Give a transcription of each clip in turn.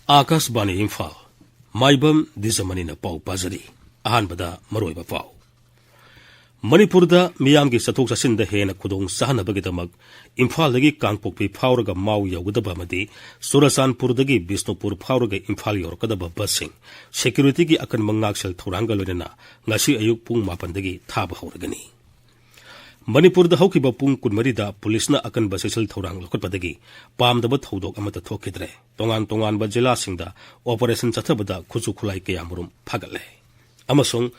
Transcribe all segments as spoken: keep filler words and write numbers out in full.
ꯑꯥꯀꯥꯁꯕꯥꯅꯤ ꯏꯝꯐꯥꯜ, ꯃꯥꯏꯕꯝ ꯗꯤꯖꯃꯅꯤꯅ ꯄꯥꯎ ꯄꯥꯖꯔꯤ꯫ ꯑꯍꯥꯟꯕꯗ ꯃꯔꯨꯑꯣꯏꯕ ꯄꯥꯎ꯫ ꯃꯅꯤꯄꯨꯔꯗ ꯃꯤꯌꯥꯝꯒꯤ ꯆꯠꯊꯣꯛ ꯆꯠꯁꯤꯟꯗ ꯍꯦꯟꯅ ꯈꯨꯗꯣꯡ ꯆꯥꯍꯟꯅꯕꯒꯤꯗꯃꯛ ꯏꯝꯐꯥꯜꯗꯒꯤ ꯀꯥꯡꯄꯣꯛꯄꯤ ꯐꯥꯎꯔꯒ ꯃꯥꯎ ꯌꯧꯒꯗꯕ ꯑꯃꯗꯤ ꯆꯨꯔꯆꯥꯟꯄꯨꯔꯗꯒꯤ ꯕꯤꯁꯅꯨꯄꯨꯔ ꯐꯥꯎꯔꯒ ꯏꯝꯐꯥꯜ ꯌꯧꯔꯛꯀꯗꯕ ꯕꯁꯁꯤꯡ ꯁꯦꯀ꯭ꯌꯨꯔꯤꯇꯤꯒꯤ ꯑꯀꯟꯕ ꯉꯥꯛꯁꯦꯜ ꯊꯧꯔꯥꯡꯒ ꯂꯣꯏꯅꯅ ꯉꯁꯤ ꯑꯌꯨꯛ ꯄꯨꯡ ꯃꯥꯄꯟꯗꯒꯤ ꯊꯥꯕ ꯍꯧꯔꯒꯅꯤ꯫ ꯃꯅꯤꯄꯨꯔꯗ ꯍꯧꯈꯤꯕ ꯄꯨꯡ ꯀꯨꯟꯃꯔꯤꯗ ꯄꯨꯂꯤꯁꯅ ꯑꯀꯟꯕ ꯆꯦꯛꯁꯤꯜ ꯊꯧꯔꯥꯡ ꯂꯧꯈꯠꯄꯗꯒꯤ ꯄꯥꯝꯗꯕ ꯊꯧꯗꯣꯛ ꯑꯃꯠꯇ ꯊꯣꯛꯈꯤꯗ꯭ꯔꯦ꯫ ꯇꯣꯉꯥꯟ ꯇꯣꯉꯥꯟꯕ ꯖꯤꯂꯥꯁꯤꯡꯗ ꯑꯣꯄꯔꯦꯁꯟ ꯆꯠꯊꯕꯗ ꯈꯨꯠꯁꯨ ꯈꯨꯠꯂꯥꯏ ꯀꯌꯥꯃꯔꯨꯝ ꯐꯥꯒꯠꯂꯦ꯫ ꯑꯃꯁꯨꯡ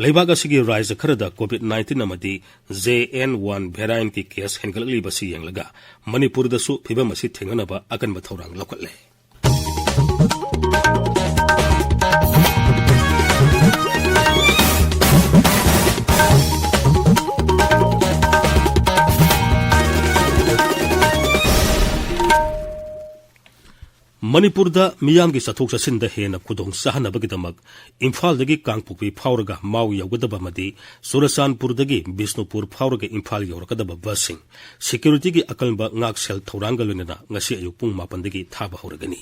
ꯂꯩꯕꯥꯛ ꯑꯁꯤꯒꯤ ꯔꯥꯖ꯭ꯌ ꯈꯔꯗ COVID nineteen ꯑꯃꯗꯤ J N one variantꯀꯤ ꯀꯦꯁ ꯍꯦꯟꯒꯠꯂꯛꯂꯤꯕꯁꯤ ꯌꯦꯡꯂꯒ ꯃꯅꯤꯄꯨꯔꯗꯁꯨ ꯐꯤꯚꯝ ꯑꯁꯤ ꯊꯦꯡꯅꯅꯕ ꯑꯀꯟꯕ ꯊꯧꯔꯥꯡ ꯂꯧꯈꯠꯂꯦ꯫ ꯃꯅꯤꯄꯨꯔꯗ ꯃꯤꯌꯥꯝꯒꯤ ꯆꯠꯊꯣꯛ ꯆꯠꯁꯤꯟꯗ ꯍꯦꯟꯅ ꯈꯨꯗꯣꯡ ꯆꯥꯍꯟꯅꯕꯒꯤꯗꯃꯛ ꯏꯝꯐꯥꯜꯗꯒꯤ ꯀꯥꯡꯄꯣꯛꯄꯤ ꯐꯥꯎꯔꯒ ꯃꯥꯎ ꯌꯧꯒꯗꯕ ꯑꯃꯗꯤ ꯆꯨꯔꯆꯥꯟꯄꯨꯔꯗꯒꯤ ꯕꯤꯁꯅꯨꯄꯨꯔ ꯐꯥꯎꯔꯒ ꯏꯝꯐꯥꯜ ꯌꯧꯔꯛꯀꯗꯕ ꯕꯁꯁꯤꯡ ꯁꯦꯀ꯭ꯌꯨꯔꯤꯇꯤꯒꯤ ꯑꯀꯟꯕ ꯉꯥꯛꯁꯦꯜ ꯊꯧꯔꯥꯡꯒ ꯂꯣꯏꯅꯅ ꯉꯁꯤ ꯑꯌꯨꯛ ꯄꯨꯡ ꯃꯥꯄꯟꯗꯒꯤ ꯊꯥꯕ ꯍꯧꯔꯒꯅꯤ꯫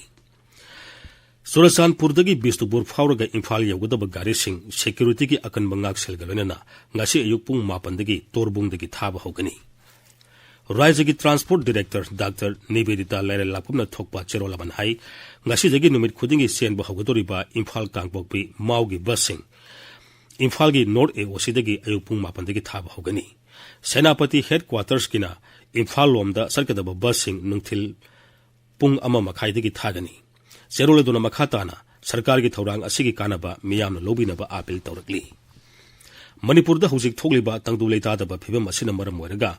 ꯆꯨꯔꯆꯥꯟꯄꯨꯔꯗꯒꯤ ꯕꯤꯁꯅꯨꯄꯨꯔ ꯐꯥꯎꯔꯒ ꯏꯝꯐꯥꯜ ꯌꯧꯒꯗꯕ ꯒꯥꯔꯤꯁꯤꯡ ꯁꯦꯀ꯭ꯌꯨꯔꯤꯇꯤꯒꯤ ꯑꯀꯟꯕ ꯉꯥꯛꯁꯦꯜꯒ ꯂꯣꯏꯅꯅ ꯉꯁꯤ ꯑꯌꯨꯛ ꯄꯨꯡ ꯃꯥꯄꯟꯗꯒꯤ ꯇꯣꯔꯕꯨꯡꯗꯒꯤ ꯊꯥꯕ ꯍꯧꯒꯅꯤ꯫ ꯔꯥꯖ꯭ꯌꯒꯤ ꯇ꯭ꯔꯥꯟꯁꯄꯣꯔꯠ ꯗꯤꯔꯦꯛꯇꯔ ꯗꯥꯛꯇꯔ ꯅꯤꯕꯦꯗꯤꯇꯥ ꯂꯥꯏꯔꯦꯜꯂꯥꯛꯄꯝꯅ ꯊꯣꯛꯄ ꯆꯦꯔꯣꯜ ꯑꯃꯅ ꯍꯥꯏ, ꯉꯁꯤꯗꯒꯤ ꯅꯨꯃꯤꯠ ꯈꯨꯗꯤꯡꯒꯤ ꯆꯦꯟꯕ ꯍꯧꯒꯗꯧꯔꯤꯕ ꯏꯝꯐꯥꯜ ꯀꯥꯡꯄꯣꯛꯄꯤ ꯃꯥꯎꯒꯤ ꯕꯁꯁꯤꯡ ꯏꯝꯐꯥꯜꯒꯤ ꯅꯣꯔꯠ AOCꯗꯒꯤ ꯑꯌꯨꯛ ꯄꯨꯡ ꯃꯥꯄꯟꯗꯒꯤ ꯊꯥꯕ ꯍꯧꯒꯅꯤ꯫ ꯁꯦꯅꯥꯄꯇꯤ ꯍꯦꯗꯀ꯭ꯋꯥꯇꯔꯁꯀꯤꯅ ꯏꯝꯐꯥꯜ ꯂꯣꯝꯗ ꯆꯠꯀꯗꯕ ꯕꯁꯁꯤꯡ ꯅꯨꯡꯊꯤꯜ ꯄꯨꯡ ꯑꯃ ꯃꯈꯥꯏꯗꯒꯤ ꯊꯥꯒꯅꯤ꯫ ꯆꯦꯔꯣꯜ ꯑꯗꯨꯅ ꯃꯈꯥ ꯇꯥꯅ ꯁꯔꯀꯥꯔꯒꯤ ꯊꯧꯔꯥꯡ ꯑꯁꯤꯒꯤ ꯀꯥꯟꯅꯕ ꯃꯤꯌꯥꯝꯅ ꯂꯧꯕꯤꯅꯕ ꯑꯥꯄꯤꯜ ꯇꯧꯔꯛꯂꯤ꯫ ꯃꯅꯤꯄꯨꯔꯗ ꯍꯧꯖꯤꯛ ꯊꯣꯛꯂꯤꯕ ꯇꯪꯗꯨ ꯂꯩꯇꯥꯗꯕ ꯐꯤꯚꯝ ꯑꯁꯤꯅ ꯃꯔꯝ ꯑꯣꯏꯔꯒ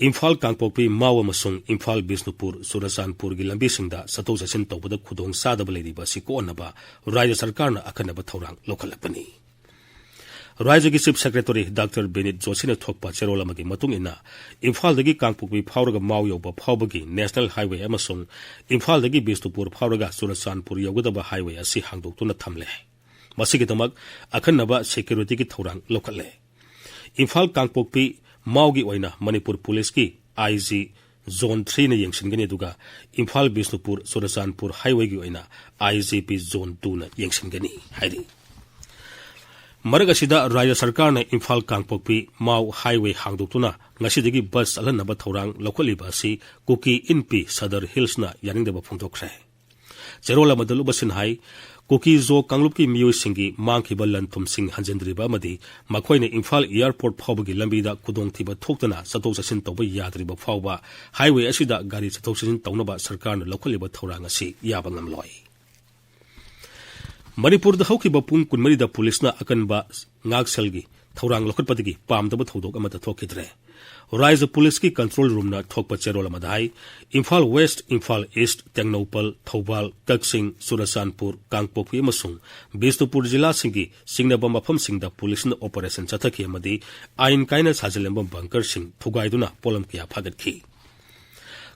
ꯏꯝꯐꯥꯜ ꯀꯥꯡꯄꯣꯛꯄꯤ ꯃꯥꯎ ꯑꯃꯁꯨꯡ ꯏꯝꯐꯥꯜ ꯕꯤꯁꯅꯨꯄꯨꯔ ꯆꯨꯔꯆꯥꯟꯄꯨꯔꯒꯤ ꯂꯝꯕꯤꯁꯤꯡꯗ ꯆꯠꯊꯣꯛ ꯆꯠꯁꯤꯟ ꯇꯧꯕꯗ ꯈꯨꯗꯣꯡ ꯆꯥꯗꯕ ꯂꯩꯔꯤꯕ ꯑꯁꯤ ꯀꯣꯛꯍꯟꯅꯕ ꯔꯥꯖ꯭ꯌ ꯁꯔꯀꯥꯔꯅ ꯑꯈꯟꯅꯕ ꯊꯧꯔꯥꯡ ꯂꯧꯈꯠꯂꯛꯄꯅꯤ꯫ ꯔꯥꯖ꯭ꯌꯒꯤ ꯆꯤꯐ ꯁꯦꯀ꯭ꯔꯦꯇꯔꯤ ꯗꯥꯛꯇꯔ ꯕꯤꯅꯤꯠ ꯖꯣꯁꯤꯅ ꯊꯣꯛꯄ ꯆꯦꯔꯣꯜ ꯑꯃꯒꯤ ꯃꯇꯨꯡ ꯏꯟꯅ, ꯏꯝꯐꯥꯜꯗꯒꯤ ꯀꯥꯡꯄꯣꯛꯄꯤ ꯐꯥꯎꯔꯒ ꯃꯥꯎ ꯌꯧꯕ ꯐꯥꯎꯕꯒꯤ ꯅꯦꯁꯅꯦꯜ ꯍꯥꯏꯋꯦ ꯑꯃꯁꯨꯡ ꯏꯝꯐꯥꯜꯗꯒꯤ ꯕꯤꯁꯅꯨꯄꯨꯔ ꯐꯥꯎꯔꯒ ꯆꯨꯔꯆꯥꯟꯄꯨꯔ ꯌꯧꯒꯗꯕ ꯍꯥꯏꯋꯦ ꯑꯁꯤ ꯍꯥꯡꯗꯣꯛꯇꯨꯅ ꯊꯝꯂꯦ꯫ ꯃꯁꯤꯒꯤꯗꯃꯛ ꯑꯈꯟꯅꯕ ꯁꯦꯀ꯭ꯌꯨꯔꯤꯇꯤꯒꯤ ꯊꯧꯔꯥꯡ ꯂꯧꯈꯠꯂꯦ꯫ ꯏꯝꯐꯥꯜ ꯀꯥꯡꯄꯣꯛꯄꯤ ꯃꯥꯎꯒꯤ ꯑꯣꯏꯅ ꯃꯅꯤꯄꯨꯔ ꯄꯨꯂꯤꯁꯀꯤ IG Zone three ꯅ ꯌꯦꯡꯁꯤꯟꯒꯅꯤ, ꯑꯗꯨꯒ ꯏꯝꯐꯥꯜ ꯕꯤꯁꯅꯨꯄꯨꯔ ꯆꯨꯔꯆꯥꯟꯄꯨꯔ highway ꯒꯤ ꯑꯣꯏꯅ IGP Zone two ꯅ ꯌꯦꯡꯁꯤꯟꯒꯅꯤ ꯍꯥꯏꯔꯤ꯫ ꯃꯔꯛ ꯑꯁꯤꯗ ꯔꯥꯖ꯭ꯌ ꯁꯔꯀꯥꯔꯅ ꯏꯝꯐꯥꯜ ꯀꯥꯡꯄꯣꯛꯄꯤ ꯃꯥꯎ highway ꯍꯥꯡꯗꯣꯛꯇꯨꯅ ꯉꯁꯤꯗꯒꯤ bus ꯆꯠꯍꯟꯅꯕ ꯊꯧꯔꯥꯡ ꯂꯧꯈꯠꯂꯤꯕ ꯑꯁꯤ ꯀꯨꯀꯤ ꯏꯟꯄꯤ ꯁꯗꯔ ꯍꯤꯜꯁꯅ ꯌꯥꯅꯤꯡꯗꯕ ꯐꯣꯡꯗꯣꯛꯈ꯭ꯔꯦ꯫ ꯆꯦꯔꯣꯜ ꯑꯃꯗ ꯂꯨꯕꯁꯤꯡ ꯍꯥꯏ, ꯀꯨꯀꯤ ꯖꯣ ꯀꯥꯡꯂꯨꯞꯀꯤ ꯃꯤꯑꯣꯏꯁꯤꯡꯒꯤ ꯃꯥꯡꯈꯤꯕ ꯂꯟ ꯊꯨꯝꯁꯤꯡ ꯍꯟꯖꯤꯟꯗ꯭ꯔꯤꯕ ꯑꯃꯗꯤ ꯃꯈꯣꯏꯅ ꯏꯝꯐꯥꯜ airport ꯐꯥꯎꯕꯒꯤ ꯂꯝꯕꯤꯗ ꯈꯨꯗꯣꯡꯊꯤꯕ ꯊꯣꯛꯇꯅ ꯆꯠꯊꯣꯛ ꯆꯠꯁꯤꯟ ꯇꯧꯕ ꯌꯥꯗ꯭ꯔꯤꯕ ꯐꯥꯎꯕ highway ꯑꯁꯤꯗ ꯒꯥꯔꯤ ꯆꯠꯊꯣꯛ ꯆꯠꯁꯤꯟ ꯇꯧꯅꯕ ꯁꯔꯀꯥꯔꯅ ꯂꯧꯈꯠꯂꯤꯕ ꯊꯧꯔꯥꯡ ꯑꯁꯤ ꯌꯥꯕ ꯉꯝꯂꯣꯏ꯫ ꯃꯅꯤꯄꯨꯔꯗ ꯍꯧꯈꯤꯕ ꯄꯨꯡ ꯀꯨꯟꯃꯔꯤꯗ ꯄꯨꯂꯤꯁꯅ ꯑꯀꯟꯕ ꯉꯥꯛꯁꯦꯜꯒꯤ ꯊꯧꯔꯥꯡ ꯂꯧꯈꯠꯄꯗꯒꯤ ꯄꯥꯝꯗꯕ ꯊꯧꯗꯣꯛ ꯑꯃꯠꯇ ꯊꯣꯛꯈꯤꯗ꯭ꯔꯦ꯫ ꯔꯥꯏꯖ ꯄꯨꯂꯤꯁꯀꯤ control room ꯅ ꯊꯣꯛꯄ ꯆꯦꯔꯣꯜ ꯑꯃꯗ ꯍꯥꯏ, ꯏꯝꯐꯥꯜ West, ꯏꯝꯐꯥꯜ East, ꯇꯦꯡꯅꯧꯄꯜ, ꯊꯧꯕꯥꯜ, ꯀꯛꯆꯤꯡ, ꯆꯨꯔꯆꯥꯟꯄꯨꯔ, ꯀꯥꯡꯄꯣꯛꯄꯤ ꯑꯃꯁꯨꯡ ꯕꯤꯁꯅꯨꯄꯨꯔ ꯖꯤꯂꯥꯁꯤꯡꯒꯤ ꯆꯤꯡꯅꯕ ꯃꯐꯝꯁꯤꯡꯗ ꯄꯨꯂꯤꯁꯅ operation ꯆꯠꯊꯈꯤ ꯑꯃꯗꯤ ꯑꯥꯏꯟ ꯀꯥꯏꯅ ꯁꯥꯖꯤꯜꯂꯝꯕ bunker ꯁꯤꯡ ꯊꯨꯒꯥꯏꯗꯨꯅ ꯄꯣꯠꯂꯝ ꯀꯌꯥ ꯐꯥꯒꯠꯈꯤ꯫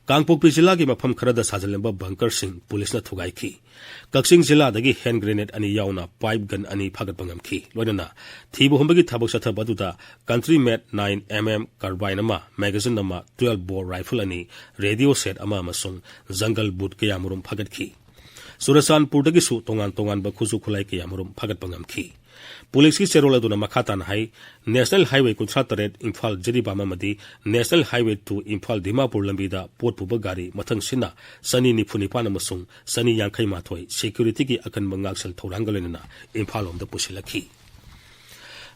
ꯀꯥꯡꯄꯣꯛꯄꯤ ꯖꯤꯂꯥꯒꯤ ꯃꯐꯝ ꯈꯔꯗ ꯁꯥꯖꯤꯜꯂꯝꯕ bunker ꯁꯤꯡ ꯄꯨꯂꯤꯁꯅ ꯊꯨꯒꯥꯏꯈꯤ꯫ ꯀꯛꯆꯤꯡ ꯖꯤꯂꯥꯗꯒꯤ hand grenade ꯑꯅꯤ ꯌꯥꯎꯅ pipe gun ꯑꯅꯤ ꯐꯥꯒꯠꯄ ꯉꯝꯈꯤ꯫ ꯂꯣꯏꯅꯅ ꯊꯤꯕ ꯍꯨꯝꯕꯒꯤ ꯊꯕꯛ ꯆꯠꯊꯕ ꯑꯗꯨꯗ country made nine MM carbine ꯑꯃ, magazine ꯑꯃ, twelve bore rifle ꯑꯅꯤ, radio set ꯑꯃ ꯑꯃꯁꯨꯡ jungle boot ꯀꯌꯥꯃꯔꯨꯝ ꯐꯥꯒꯠꯈꯤ꯫ ꯆꯨꯔꯆꯥꯟꯄꯨꯔꯗꯒꯤꯁꯨ ꯇꯣꯉꯥꯟ ꯇꯣꯉꯥꯟꯕ ꯈꯨꯠꯁꯨ ꯈꯨꯠꯂꯥꯏ ꯀꯌꯥꯃꯔꯨꯝ ꯐꯥꯒꯠꯄ ꯉꯝꯈꯤ꯫ ꯄꯨꯂꯤꯁꯀꯤ ꯆꯦꯔꯣꯜ ꯑꯗꯨꯅ ꯃꯈꯥ ꯇꯥꯅ ꯍꯥꯏ, National Highway ꯀꯨꯟꯊ꯭ꯔꯥ ꯇꯔꯦꯠ ꯏꯝꯐꯥꯜ ꯖꯤꯔꯤꯕꯥꯝ ꯑꯃꯗꯤ National Highway two Imphal Dimapur ꯂꯝꯕꯤꯗ ꯄꯣꯠ ꯄꯨꯕ ꯒꯥꯔꯤ ꯃꯊꯪꯁꯤꯠꯅ ꯆꯅꯤ ꯅꯤꯐꯨ ꯅꯤꯄꯥꯟ ꯑꯃꯁꯨꯡ ꯆꯅꯤ ꯌꯥꯡꯈꯩ ꯃꯥꯊꯣꯏ security ꯒꯤ ꯑꯀꯟꯕ ꯉꯥꯛꯁꯦꯜ ꯊꯧꯔꯥꯡꯒ ꯂꯣꯏꯅꯅ ꯏꯝꯐꯥꯜ ꯂꯣꯝꯗ ꯄꯨꯁꯤꯜꯂꯛꯈꯤ꯫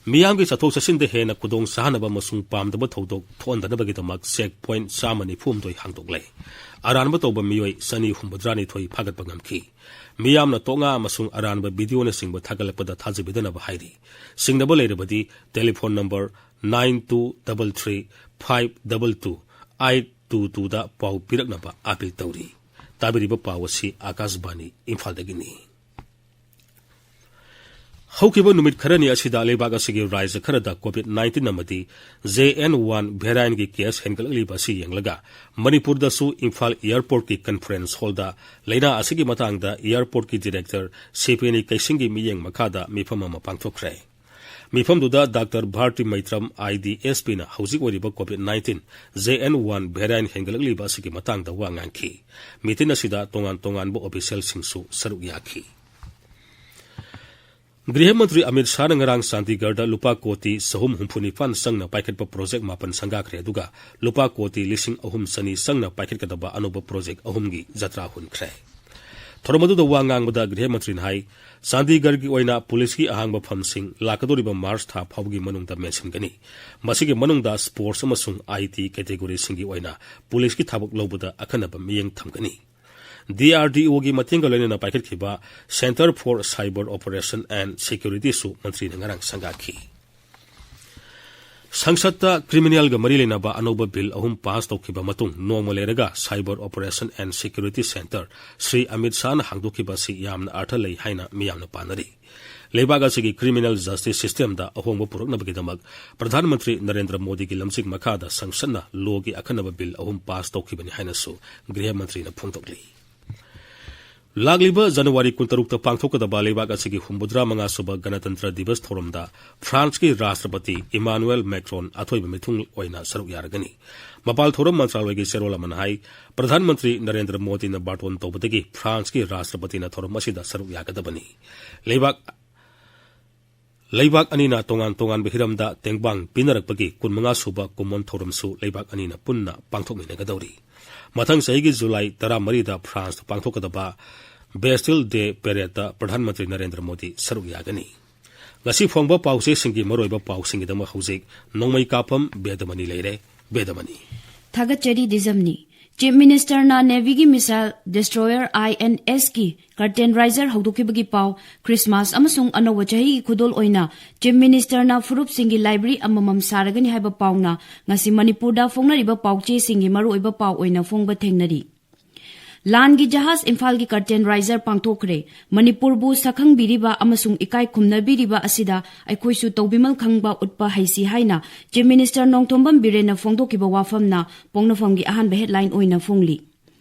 ꯃꯤꯌꯥꯝꯒꯤ ꯆꯠꯊꯣꯛ ꯆꯠꯁꯤꯟꯗ ꯍꯦꯟꯅ ꯈꯨꯗꯣꯡ ꯆꯥꯍꯟꯅꯕ ꯑꯃꯁꯨꯡ ꯄꯥꯝꯗꯕ ꯊꯧꯗꯣꯛ ꯊꯣꯛꯍꯟꯗꯅꯕꯒꯤꯗꯃꯛ check point ꯆꯥꯝꯃ ꯅꯤꯐꯨ ꯍꯨꯝꯗꯣꯏ ꯍꯥꯡꯗꯣꯛꯂꯦ꯫ ꯑꯔꯥꯟꯕ ꯇꯧꯕ ꯃꯤꯑꯣꯏ ꯆꯅꯤ ꯍꯨꯝꯐꯨꯇꯔꯥꯅꯤꯊꯣꯏ ꯐꯥꯒꯠꯄ ꯉꯝꯈꯤ꯫ ꯃꯤꯌꯥꯝꯅ ꯇꯣꯛꯉꯥ ꯑꯃꯁꯨꯡ ꯑꯔꯥꯟꯕ video ꯅꯆꯤꯡꯕ ꯊꯥꯒꯠꯂꯛꯄꯗ ꯊꯥꯖꯕꯤꯗꯅꯕ ꯍꯥꯏꯔꯤ꯫ ꯆꯤꯡꯅꯕ ꯂꯩꯔꯕꯗꯤ telephone number nine two double three five double two eight two two ꯗ ꯄꯥꯎ ꯄꯤꯔꯛꯅꯕ appeal ꯇꯧꯔꯤ꯫ ꯇꯥꯕꯤꯔꯤꯕ ꯄꯥꯎ ꯑꯁꯤ ꯑꯥꯀꯥꯁꯕꯥꯅꯤ ꯏꯝꯐꯥꯜꯗꯒꯤꯅꯤ꯫ ꯍꯧꯈꯤꯕ ꯅꯨꯃꯤꯠ ꯈꯔꯅꯤ ꯑꯁꯤꯗ ꯂꯩꯕꯥꯛ ꯑꯁꯤꯒꯤ ꯔꯥꯖ꯭ꯌ ꯈꯔꯗ COVID nineteen ꯑꯃꯗꯤ J N one variant ꯀꯤ case ꯍꯦꯟꯒꯠꯂꯛꯂꯤꯕ ꯑꯁꯤ ꯌꯦꯡꯂꯒ ꯃꯅꯤꯄꯨꯔꯗꯁꯨ ꯏꯝꯐꯥꯜ airport ꯀꯤ conference hall ꯗ ꯂꯩꯅꯥ ꯑꯁꯤꯒꯤ ꯃꯇꯥꯡꯗ airport ꯀꯤ director ꯁꯤꯄꯦꯅꯤ ꯀꯩꯁꯤꯡꯒꯤ ꯃꯤꯠꯌꯦꯡ ꯃꯈꯥꯗ ꯃꯤꯐꯝ ꯑꯃ ꯄꯥꯡꯊꯣꯛꯈ꯭ꯔꯦ꯫ ꯃꯤꯐꯝꯗꯨꯗ ꯗꯥꯛꯇꯔ ꯚꯥꯔꯇꯤ ꯃꯩꯇ꯭ꯔꯝ, IDSPꯅ ꯍꯧꯖꯤꯛ ꯑꯣꯏꯔꯤꯕ COVID nineteen JN one variant ꯍꯦꯟꯒꯠꯂꯛꯂꯤꯕ ꯑꯁꯤꯒꯤ ꯃꯇꯥꯡꯗ ꯋꯥ ꯉꯥꯡꯈꯤ꯫ ꯃꯤꯇꯤꯟ ꯑꯁꯤꯗ ꯇꯣꯉꯥꯟ ꯇꯣꯉꯥꯟꯕ officialꯁꯤꯡꯁꯨ ꯁꯔꯨꯛ ꯌꯥꯈꯤ꯫ ꯒ꯭ꯔꯤꯍ ꯃꯟꯇ꯭ꯔꯤ ꯑꯃꯤꯠ ꯁꯥꯍꯅ ꯉꯔꯥꯡ ꯆꯥꯟꯗꯤꯒꯔꯗ ꯂꯨꯄꯥ ꯀꯣꯇꯤ ꯆꯍꯨꯝ ꯍꯨꯝꯐꯨ ꯅꯤꯄꯥꯟ ꯆꯪꯅ ꯄꯥꯏꯈꯠꯄ project ꯃꯥꯄꯟ ꯁꯪꯒꯥꯈ꯭ꯔꯦ, ꯑꯗꯨꯒ ꯂꯨꯄꯥ ꯀꯣꯇꯤ ꯂꯤꯁꯤꯡ ꯑꯍꯨꯝ ꯆꯅꯤ ꯆꯪꯅ ꯄꯥꯏꯈꯠꯀꯗꯕ ꯑꯅꯧꯕ project ꯑꯍꯨꯝꯒꯤ ꯖꯇ꯭ꯔꯥ ꯍꯨꯟꯈ꯭ꯔꯦ꯫ ꯊꯧꯔꯝ ꯑꯗꯨꯗ ꯋꯥ ꯉꯥꯡꯕꯗ ꯒ꯭ꯔꯤꯍ ꯃꯟꯇ꯭ꯔꯤꯅ ꯍꯥꯏ, ꯆꯥꯟꯗꯤꯒꯔꯒꯤ ꯑꯣꯏꯅ ꯄꯨꯂꯤꯁꯀꯤ ꯑꯍꯥꯡꯕ ꯐꯝꯁꯤꯡ ꯂꯥꯛꯀꯗꯧꯔꯤꯕ ꯃꯥꯔꯆ ꯊꯥ ꯐꯥꯎꯕꯒꯤ ꯃꯅꯨꯡꯗ ꯃꯦꯟꯁꯤꯟꯒꯅꯤ꯫ ꯃꯁꯤꯒꯤ ꯃꯅꯨꯡꯗ sports ꯑꯃꯁꯨꯡ IT categoryꯁꯤꯡꯒꯤ ꯑꯣꯏꯅ ꯄꯨꯂꯤꯁꯀꯤ ꯊꯕꯛ ꯂꯧꯕꯗ ꯑꯈꯟꯅꯕ ꯃꯤꯠꯌꯦꯡ ꯊꯝꯒꯅꯤ꯫ DRDOꯒꯤ ꯃꯇꯦꯡꯒ ꯂꯣꯏꯅꯅ ꯄꯥꯏꯈꯠꯈꯤꯕ Centre for Cyber Operation and Securityꯁꯨ ꯃꯟꯇ꯭ꯔꯤꯅ ꯉꯔꯥꯡ ꯁꯪꯒꯥꯈꯤ꯫ ꯁꯪꯁꯠꯇ criminalꯒ ꯃꯔꯤ ꯂꯩꯅꯕ ꯑꯅꯧꯕ bill ꯑꯍꯨꯝ pass ꯇꯧꯈꯤꯕ ꯃꯇꯨꯡ, ꯅꯣꯡꯃ ꯂꯩꯔꯒ Cyber Operation and Security Centre Shri Amit ꯁꯥꯍꯅ ꯍꯥꯡꯗꯣꯛꯈꯤꯕ ꯑꯁꯤ ꯌꯥꯝꯅ ꯑꯔꯊ ꯂꯩ ꯍꯥꯏꯅ ꯃꯤꯌꯥꯝꯅ ꯄꯥꯅꯔꯤ꯫ ꯂꯩꯕꯥꯛ ꯑꯁꯤꯒꯤ criminal justice systemꯗ ꯑꯍꯣꯡꯕ ꯄꯨꯔꯛꯅꯕꯒꯤꯗꯃꯛ ꯄ꯭ꯔꯙꯥꯟ ꯃꯟꯇ꯭ꯔꯤ ꯅꯔꯦꯟꯗ꯭ꯔ ꯃꯣꯗꯤꯒꯤ ꯂꯝꯖꯤꯡ ꯃꯈꯥꯗ ꯁꯪꯁꯠꯅ lawꯒꯤ ꯑꯈꯟꯅꯕ bill ꯑꯍꯨꯝ pass ꯇꯧꯈꯤꯕꯅꯤ ꯍꯥꯏꯅꯁꯨ ꯒ꯭ꯔꯤꯍ ꯃꯟꯇ꯭ꯔꯤꯅ ꯐꯣꯡꯗꯣꯛꯂꯤ꯫ ꯂꯥꯛꯂꯤꯕ ꯖꯅꯋꯥꯔꯤ ꯀꯨꯟꯇꯔꯨꯛꯇ ꯄꯥꯡꯊꯣꯛꯀꯗꯕ ꯂꯩꯕꯥꯛ ꯑꯁꯤꯒꯤ ꯍꯨꯝꯐꯨꯇꯔꯥ ꯃꯉꯥ ꯁꯨꯕ ꯒꯅꯇꯟꯇ꯭ꯔ ꯗꯤꯕꯁ ꯊꯧꯔꯝꯗ ꯐ꯭ꯔꯥꯟꯁꯀꯤ ꯔꯥꯁꯇ꯭ꯔꯄꯇꯤ ꯏꯃꯥꯅꯨꯑꯦꯜ ꯃꯦꯀ꯭ꯔꯣꯟ ꯑꯊꯣꯏꯕ ꯃꯤꯊꯨꯡ ꯑꯣꯏꯅ ꯁꯔꯨꯛ ꯌꯥꯔꯒꯅꯤ꯫ ꯃꯄꯥꯜ ꯊꯧꯔꯝ ꯃꯟꯇ꯭ꯔꯥꯂꯣꯏꯒꯤ ꯆꯦꯔꯣꯜ ꯑꯃꯅ ꯍꯥꯏ, ꯄ꯭ꯔꯙꯥꯟ ꯃꯟꯇ꯭ꯔꯤ ꯅꯔꯦꯟꯗ꯭ꯔ ꯃꯣꯗꯤꯅ ꯕꯥꯔꯇꯣꯟ ꯇꯧꯕꯗꯒꯤ ꯐ꯭ꯔꯥꯟꯁꯀꯤ ꯔꯥꯁꯇ꯭ꯔꯄꯇꯤꯅ ꯊꯧꯔꯝ ꯑꯁꯤꯗ ꯁꯔꯨꯛ ꯌꯥꯒꯗꯕꯅꯤ꯫ ꯂꯩꯕꯥꯛ ꯂꯩꯕꯥꯛ ꯑꯅꯤꯅ ꯇꯣꯉꯥꯟ ꯇꯣꯉꯥꯟꯕ ꯍꯤꯔꯝꯗ ꯇꯦꯡꯕꯥꯡ ꯄꯤꯅꯔꯛꯄꯒꯤ ꯀꯨꯟꯃꯉꯥ ꯁꯨꯕ ꯀꯨꯝꯑꯣꯟ ꯊꯧꯔꯝꯁꯨ ꯂꯩꯕꯥꯛ ꯑꯅꯤꯅ ꯄꯨꯟꯅ ꯄꯥꯡꯊꯣꯛꯃꯤꯟꯅꯒꯗꯧꯔꯤ꯫ ꯃꯊꯪ ꯆꯍꯤꯒꯤ ꯖꯨꯂꯥꯏ ꯇꯔꯥꯃꯔꯤꯗ ꯐ꯭ꯔꯥꯟꯁꯇ ꯄꯥꯡꯊꯣꯛꯀꯗꯕ Bastille Day Paradeꯇ ꯄ꯭ꯔꯙꯥꯟ ꯃꯟꯇ꯭ꯔꯤ ꯅꯔꯦꯟꯗ꯭ꯔ ꯃꯣꯗꯤ ꯁꯔꯨꯛ ꯌꯥꯒꯅꯤ꯫ ꯉꯁꯤ ꯐꯣꯡꯕ ꯄꯥꯎꯆꯦꯁꯤꯡꯒꯤ ꯃꯔꯨꯑꯣꯏꯕ ꯄꯥꯎꯁꯤꯡꯒꯤꯗꯃꯛ ꯍꯧꯖꯤꯛ ꯅꯣꯡꯃꯩ ꯀꯥꯞꯐꯝ ꯕꯦꯗꯃꯅꯤ ꯂꯩꯔꯦ꯫ ꯕꯦꯗꯃꯅꯤ꯫ ꯊꯥꯒꯠꯆꯔꯤ ꯗꯤꯖꯝꯅꯤ꯫ Chief Ministerꯅ Navyꯒꯤ missile destroyer INSꯀꯤ curtain raiser ꯍꯧꯗꯣꯛꯈꯤꯕꯒꯤ ꯄꯥꯎ, Christmas ꯑꯃꯁꯨꯡ ꯑꯅꯧꯕ ꯆꯍꯤꯒꯤ ꯈꯨꯗꯣꯜ ꯑꯣꯏꯅ Chief Ministerꯅ ꯐꯨꯔꯨꯞꯁꯤꯡꯒꯤ library ꯑꯃꯃꯝ ꯁꯥꯔꯒꯅꯤ ꯍꯥꯏꯕ ꯄꯥꯎꯅ ꯉꯁꯤ ꯃꯅꯤꯄꯨꯔꯗ ꯐꯣꯡꯅꯔꯤꯕ ꯄꯥꯎꯆꯦꯁꯤꯡꯒꯤ ꯃꯔꯨꯑꯣꯏꯕ ꯄꯥꯎ ꯑꯣꯏꯅ ꯐꯣꯡꯕ ꯊꯦꯡꯅꯔꯤ꯫ ꯂꯥꯟꯒꯤ ꯖꯍꯥꯖ ꯏꯝꯐꯥꯜꯒꯤ curtain raiser ꯄꯥꯡꯊꯣꯛꯈ꯭ꯔꯦ꯫ ꯃꯅꯤꯄꯨꯔꯕꯨ ꯁꯛꯈꯪꯕꯤꯔꯤꯕ ꯑꯃꯁꯨꯡ ꯏꯀꯥꯏ ꯈꯨꯝꯅꯕꯤꯔꯤꯕ ꯑꯁꯤꯗ ꯑꯩꯈꯣꯏꯁꯨ ꯇꯧꯕꯤꯃꯜ ꯈꯪꯕ ꯎꯠꯄ ꯍꯩꯁꯤ ꯍꯥꯏꯅ Chief Minister ꯅꯣꯡꯊꯣꯝꯕꯝ ꯕꯤꯔꯦꯟꯅ ꯐꯣꯡꯗꯣꯛꯈꯤꯕ ꯋꯥꯐꯝꯅ ꯄꯣꯛꯅꯐꯝꯒꯤ ꯑꯍꯥꯟꯕ headline ꯑꯣꯏꯅ ꯐꯣꯡꯂꯤ꯫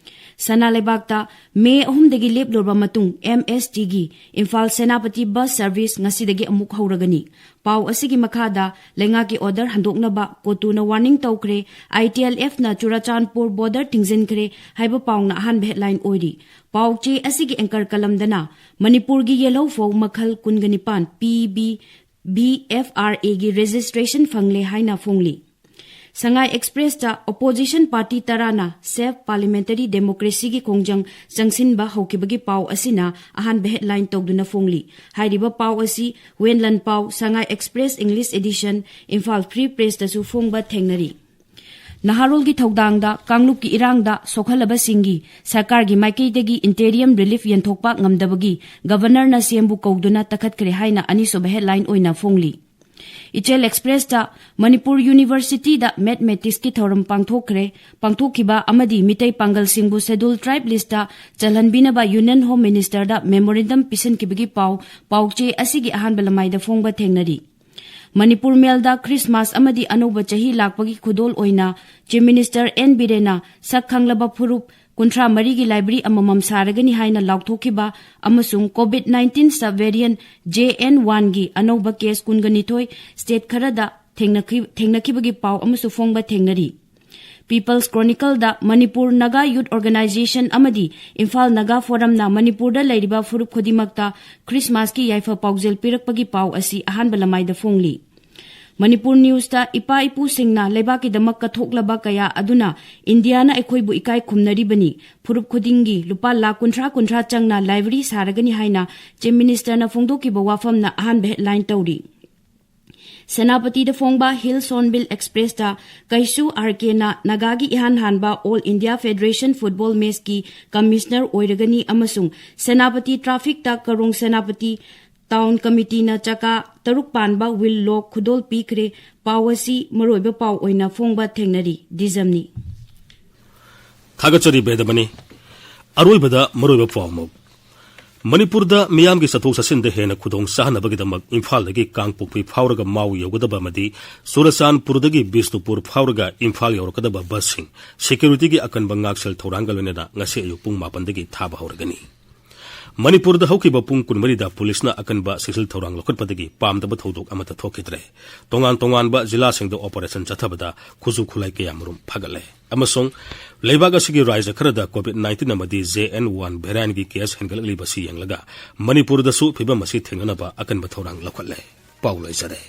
ꯁꯅꯥ ꯂꯩꯕꯥꯛꯇ ꯃꯦ ꯑꯍꯨꯝꯗꯒꯤ ꯂꯦꯞꯂꯨꯔꯕ ꯃꯇꯨꯡ ꯑꯦꯝ ꯑꯦꯁ ꯇꯤꯒꯤ ꯏꯝꯐꯥꯜ ꯁꯦꯅꯥꯄꯇꯤ ꯕꯁ ꯁꯔꯚꯤꯁ ꯉꯁꯤꯗꯒꯤ ꯑꯃꯨꯛ ꯍꯧꯔꯒꯅꯤ꯫ ꯄꯥꯎ ꯑꯁꯤꯒꯤ ꯃꯈꯥꯗ ꯂꯩꯉꯥꯛꯀꯤ ꯑꯣꯔꯗꯔ ꯍꯟꯗꯣꯛꯅꯕ ꯀꯣꯇꯨꯅ ꯋꯥꯔꯅꯤꯡ ꯇꯧꯈ꯭ꯔꯦ, ꯑꯥꯏ ꯇꯤ ꯑꯦꯜ ꯑꯦꯐꯅ ꯆꯨꯔꯥꯆꯥꯟꯄꯨꯔ ꯕꯣꯔꯗꯔ ꯊꯤꯡꯖꯤꯟꯈ꯭ꯔꯦ ꯍꯥꯏꯕ ꯄꯥꯎꯅ ꯑꯍꯥꯟꯕ ꯍꯦꯗꯂꯥꯏꯟ ꯑꯣꯏꯔꯤ꯫ ꯄꯥꯎ ꯆꯦ ꯑꯁꯤꯒꯤ ꯑꯦꯡꯀꯔ ꯀꯂꯝꯗꯅ ꯃꯅꯤꯄꯨꯔꯒꯤ ꯌꯦꯜꯍꯧ ꯐꯧ ꯃꯈꯜ ꯀꯨꯟꯒ ꯅꯤꯄꯥꯟ ꯄꯤ ꯕꯤ ꯕꯤ ꯑꯦꯐ ꯑꯥꯔ ꯑꯦꯒꯤ ꯔꯦꯖꯤꯁꯇ꯭ꯔꯦꯁꯟ ꯐꯪꯂꯦ ꯍꯥꯏꯅ ꯐꯣꯡꯂꯤ꯫ ꯁꯉꯥꯏ ꯑꯦꯛꯁꯄ꯭ꯔꯦꯁꯇ ꯑꯣꯄꯣꯖꯤꯁꯟ ꯄꯥꯔꯇꯤ ꯇꯔꯥꯅ ꯁꯦꯐ ꯄꯥꯔꯂꯤꯌꯥꯃꯦꯟꯇꯔꯤ ꯗꯦꯃꯣꯀ꯭ꯔꯦꯁꯤꯒꯤ ꯈꯣꯡꯖꯪ ꯆꯪꯁꯤꯟꯕ ꯍꯧꯈꯤꯕꯒꯤ ꯄꯥꯎ ꯑꯁꯤꯅ ꯑꯍꯥꯟꯕ ꯍꯦꯗꯂꯥꯏꯟ ꯇꯧꯗꯨꯅ ꯐꯣꯡꯂꯤ꯫ ꯍꯥꯏꯔꯤꯕ ꯄꯥꯎ ꯑꯁꯤ ꯋꯦꯟꯂꯟ ꯄꯥꯎ, Sangai Express English edition, Imphal free ꯄ꯭ꯔꯦꯁꯇꯁꯨ ꯐꯣꯡꯕ ꯊꯦꯡꯅꯔꯤ꯫ ꯅꯍꯥꯔꯣꯜꯒꯤ ꯊꯧꯗꯥꯡꯗ ꯀꯥꯡꯂꯨꯞꯀꯤ ꯏꯔꯥꯡꯗ ꯁꯣꯛꯍꯜꯂꯕꯁꯤꯡꯒꯤ ꯁꯔꯀꯥꯔꯒꯤ ꯃꯥꯏꯀꯩꯗꯒꯤ ꯏꯟꯇꯦꯔꯤꯌꯝ ꯔꯤꯂꯤꯐ ꯌꯦꯟꯊꯣꯛꯄ ꯉꯝꯗꯕꯒꯤ ꯒꯕꯔꯅꯔꯅ ꯁꯤ ꯑꯦꯝꯕꯨ ꯀꯧꯗꯨꯅ ꯇꯛꯈꯠꯈ꯭ꯔꯦ ꯍꯥꯏꯅ ꯑꯅꯤꯁꯨꯕ ꯍꯦꯗꯂꯥꯏꯟ ꯑꯣꯏꯅ ꯐꯣꯡꯂꯤ꯫ ꯏꯆꯦꯜ ꯑꯦꯛꯁꯄ꯭ꯔꯦꯁꯇ ꯃꯅꯤꯄꯨꯔ ꯌꯨꯅꯤꯚꯔꯁꯤꯇꯤꯗ ꯃꯦꯊꯃꯦꯇꯤꯛꯁꯀꯤ ꯊꯧꯔꯝ ꯄꯥꯡꯊꯣꯛꯈ꯭ꯔꯦ꯫ ꯄꯥꯡꯊꯣꯛꯈꯤꯕ ꯑꯃꯗꯤ ꯃꯤꯇꯩ ꯄꯥꯡꯒꯜꯁꯤꯡꯕꯨ ꯁꯦꯗꯨꯜ ꯇ꯭ꯔꯥꯏꯕ ꯂꯤꯁꯇ ꯆꯜꯍꯟꯕꯤꯅꯕ ꯌꯨꯅꯤꯌꯟ ꯍꯣꯝ ꯃꯤꯅꯤꯁꯇꯔꯗ ꯃꯦꯃꯣꯔꯦꯟꯗꯝ ꯄꯤꯁꯤꯟꯈꯤꯕꯒꯤ ꯄꯥꯎ ꯄꯥꯎꯆꯦ ꯑꯁꯤꯒꯤ ꯑꯍꯥꯟꯕ ꯂꯃꯥꯏꯗ ꯐꯣꯡꯕ ꯊꯦꯡꯅꯔꯤ꯫ ꯃꯅꯤꯄꯨꯔ ꯃꯦꯜꯗ ꯈ꯭ꯔꯤꯁꯃꯥꯁ ꯑꯃꯗꯤ ꯑꯅꯧꯕ ꯆꯍꯤ ꯂꯥꯛꯄꯒꯤ ꯈꯨꯗꯣꯜ ꯑꯣꯏꯅ ꯆꯤꯐ ꯃꯤꯅꯤꯁꯇꯔ ꯑꯦꯟ ꯕꯤꯔꯦꯟꯅ ꯁꯛ ꯈꯪꯂꯕ ꯐꯨꯔꯨꯞ ꯀꯨꯟꯊ꯭ꯔꯥ ꯃꯔꯤꯒꯤ ꯂꯥꯏꯕ꯭ꯔꯦꯔꯤ ꯑꯃꯃꯝ ꯁꯥꯔꯒꯅꯤ ꯍꯥꯏꯅ ꯂꯥꯎꯊꯣꯛꯈꯤꯕ ꯑꯃꯁꯨꯡ covid nineteen sub variant J N ꯋꯥꯟꯒꯤ ꯑꯅꯧꯕ ꯀꯦꯁ ꯀꯨꯟꯒ ꯅꯤꯊꯣꯏ ꯁ꯭ꯇꯦꯠ ꯈꯔꯗ ꯊꯦꯡꯅꯈꯤ-, ꯊꯦꯡꯅꯈꯤꯕꯒꯤ ꯄꯥꯎ ꯑꯃꯁꯨ ꯐꯣꯡꯕ ꯊꯦꯡꯅꯔꯤ꯫ ꯄꯤꯄꯜꯁ ꯀ꯭ꯔꯣꯅꯤꯀꯜꯗ ꯃꯅꯤꯄꯨꯔ ꯅꯥꯒꯥ ꯌꯨꯠ ꯑꯣꯔꯒꯅꯥꯏꯖꯦꯁꯟ ꯑꯃꯗꯤ ꯏꯝꯐꯥꯜ ꯅꯥꯒꯥ ꯐꯣꯔꯝꯅ ꯃꯅꯤꯄꯨꯔꯗ ꯂꯩꯔꯤꯕ ꯐꯨꯔꯨꯞ ꯈꯨꯗꯤꯡꯃꯛꯇ ꯈ꯭ꯔꯤꯁꯃꯥꯁꯀꯤ ꯌꯥꯏꯐ ꯄꯥꯎꯖꯦꯜ ꯄꯤꯔꯛꯄꯒꯤ ꯄꯥꯎ ꯑꯁꯤ ꯑꯍꯥꯟꯕ ꯂꯃꯥꯏꯗ ꯐꯣꯡꯂꯤ꯫ ꯃꯅꯤꯄꯨꯔ ꯅ꯭ꯌꯨꯁꯇ ꯏꯄꯥ ꯏꯄꯨꯁꯤꯡꯅ ꯂꯩꯕꯥꯛꯀꯤꯗꯃꯛ ꯀꯠꯊꯣꯛꯂꯕ ꯀꯌꯥ ꯑꯗꯨꯅ ꯏꯟꯗꯤꯌꯥꯅ ꯑꯩꯈꯣꯏꯕꯨ ꯏꯀꯥꯏ ꯈꯨꯝꯅꯔꯤꯕꯅꯤ꯫ ꯐꯨꯔꯨꯞ ꯈꯨꯗꯤꯡꯒꯤ ꯂꯨꯄꯥ ꯂꯥꯈ ꯀꯨꯟꯊ꯭ꯔꯥ ꯀꯨꯟꯊ꯭ꯔꯥ ꯆꯪꯅ ꯂꯥꯏꯕ꯭ꯔꯦꯔꯤ ꯁꯥꯔꯒꯅꯤ ꯍꯥꯏꯅ ꯆꯤꯐ ꯃꯤꯅꯤꯁꯇꯔꯅ ꯐꯣꯡꯗꯣꯛꯈꯤꯕ ꯋꯥꯐꯝꯅ ꯑꯍꯥꯟꯕ ꯍꯦꯗꯂꯥꯏꯟ ꯇꯧꯔꯤ꯫ ꯁꯦꯅꯥꯄꯇꯤꯗ ꯐꯣꯡꯕ ꯍꯤꯜ ꯁꯣꯟꯕꯤꯜ ꯑꯦꯛꯁꯄ꯭ꯔꯦꯁꯇ ꯀꯩꯁꯨ ꯑꯥꯔ ꯀꯦꯅ ꯅꯥꯒꯥꯒꯤ ꯏꯍꯥꯟ ꯍꯥꯟꯕ ꯑꯣꯜ ꯏꯟꯗꯤꯌꯥ ꯐꯦꯗꯔꯦꯁꯟ ꯐꯨꯠꯕꯣꯜ ꯃꯦꯆꯀꯤ ꯀꯃꯤꯁꯅꯔ ꯑꯣꯏꯔꯒꯅꯤ ꯑꯃꯁꯨꯡ ꯁꯦꯅꯥꯄꯇꯤ ꯇ꯭ꯔꯥꯐꯤꯛꯇ ꯀꯔꯣꯡ ꯁꯦꯅꯥꯄꯇꯤ ꯇꯥꯎꯟ ꯀꯃꯤꯇꯤꯅ ꯆꯀꯥ ꯇꯔꯨꯛ ꯄꯥꯟꯕ ꯋꯤꯜ ꯂꯣꯛ ꯈꯨꯗꯣꯜ ꯄꯤꯈ꯭ꯔꯦ꯫ ꯄꯥꯎ ꯑꯁꯤ ꯃꯔꯨꯑꯣꯏꯕ ꯄꯥꯎ ꯑꯣꯏꯅ ꯐꯣꯡꯕ ꯊꯦꯡꯅꯔꯤ꯫ ꯗꯤꯖꯝꯅꯤ꯫ ꯊꯥꯒꯠꯆꯔꯤ ꯕꯦꯗꯃꯅꯤ꯫ ꯑꯔꯣꯏꯕꯗ ꯃꯔꯨꯑꯣꯏꯕ ꯄꯥꯎ ꯑꯃ꯫ ꯃꯅꯤꯄꯨꯔꯗ ꯃꯤꯌꯥꯝꯒꯤ ꯆꯠꯊꯣꯛ ꯆꯠꯁꯤꯟꯗ ꯍꯦꯟꯅ ꯈꯨꯗꯣꯡ ꯆꯥꯍꯟꯅꯕꯒꯤꯗꯃꯛ ꯏꯝꯐꯥꯜꯗꯒꯤ ꯀꯥꯡꯄꯣꯛꯄꯤ ꯐꯥꯎꯔꯒ ꯃꯥꯎ ꯌꯧꯒꯗꯕ ꯑꯃꯗꯤ ꯆꯨꯔꯆꯥꯟꯄꯨꯔꯗꯒꯤ ꯕꯤꯁꯅꯨꯄꯨꯔ ꯐꯥꯎꯔꯒ ꯏꯝꯐꯥꯜ ꯌꯧꯔꯛꯀꯗꯕ ꯕꯁꯁꯤꯡ ꯁꯦꯀ꯭ꯌꯨꯔꯤꯇꯤꯒꯤ ꯑꯀꯟꯕ ꯉꯥꯛꯁꯦꯜ ꯊꯧꯔꯥꯡꯒ ꯂꯣꯏꯅꯅ ꯉꯁꯤ ꯑꯌꯨꯛ ꯄꯨꯡ ꯃꯥꯄꯟꯗꯒꯤ ꯊꯥꯕ ꯍꯧꯔꯒꯅꯤ꯫ ꯃꯅꯤꯄꯨꯔꯗ ꯍꯧꯈꯤꯕ ꯄꯨꯡ ꯀꯨꯟꯃꯔꯤꯗ ꯄꯨꯂꯤꯁꯅ ꯑꯀꯟꯕ ꯆꯦꯛꯁꯤꯜ ꯊꯧꯔꯥꯡ ꯂꯧꯈꯠꯄꯗꯒꯤ ꯄꯥꯝꯗꯕ ꯊꯧꯗꯣꯛ ꯑꯃꯠꯇ ꯊꯣꯛꯈꯤꯗ꯭ꯔꯦ꯫ ꯇꯣꯉꯥꯟ ꯇꯣꯉꯥꯟꯕ ꯖꯤꯂꯥꯁꯤꯡꯗ ꯑꯣꯄꯔꯦꯁꯟ ꯆꯠꯊꯕꯗ ꯈꯨꯠꯁꯨ ꯈꯨꯠꯂꯥꯏ ꯀꯌꯥꯃꯔꯨꯝ ꯐꯒꯠꯂꯦ꯫ ꯑꯃꯁꯨꯡ ꯂꯩꯕꯥꯛ ꯑꯁꯤꯒꯤ ꯔꯥꯖ꯭ꯌ ꯈꯔꯗ COVID nineteen ꯑꯃꯗꯤ J N one variant ꯀꯤ ꯀꯦꯁ ꯍꯦꯟꯒꯠꯂꯛꯂꯤꯕꯁꯤ ꯌꯦꯡꯂꯒ ꯃꯅꯤꯄꯨꯔꯗꯁꯨ ꯐꯤꯚꯝ ꯑꯁꯤ ꯊꯦꯡꯅꯅꯕ ꯑꯀꯟꯕ ꯊꯧꯔꯥꯡ ꯂꯧꯈꯠꯂꯦ꯫ ꯄꯥꯎ ꯂꯣꯏꯖꯔꯦ꯫